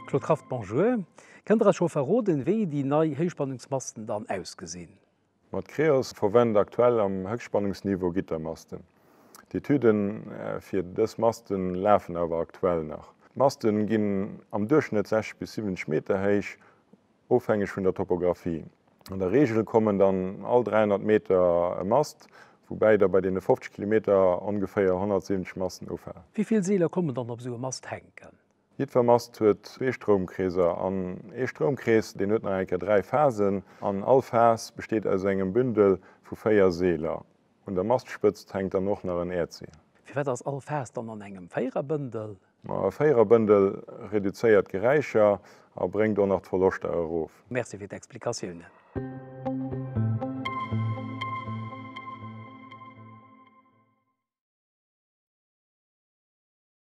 Claude Kraft, Bonjour. Kënnt Der eis scho verroden, wéi déi nei Héichspannungsmasten dann ausgesinn? Ma d'Creos verwennt aktuell am Héchstspannungsniveau Gittermasten. D'Etüden fir dës Masten lafen awer aktuell nach. D'Masten ginn am Duerchschnëtt 60 bis 70 Meter héich, ofhängeg vun der Topographie. An der Reegel kommen dann all 300 Meter e Mast, woubäi der bei deene 50 Kilometer ongeféier 170 Masten ufalen. Wéi vill Seeler kommen dann op esou e Mast hänken? Jiddwer Mast huet zwee Stroumkreeser an ee Stroumkrees, deen huet nach eng Kéier 3 Phasen an all Phas besteet aus engem Bündel vu 4 Seeler. Un der Mastspëtzt hänkt dann och nach en Äerdseel. Firwat ass all Phas dann an engem Véiererbëndel? Ma e Véiererbëndel reduzéiert d'Geräischer a bréngt och nach d'Verloschter erof. Merci fir d'Explikatiounen.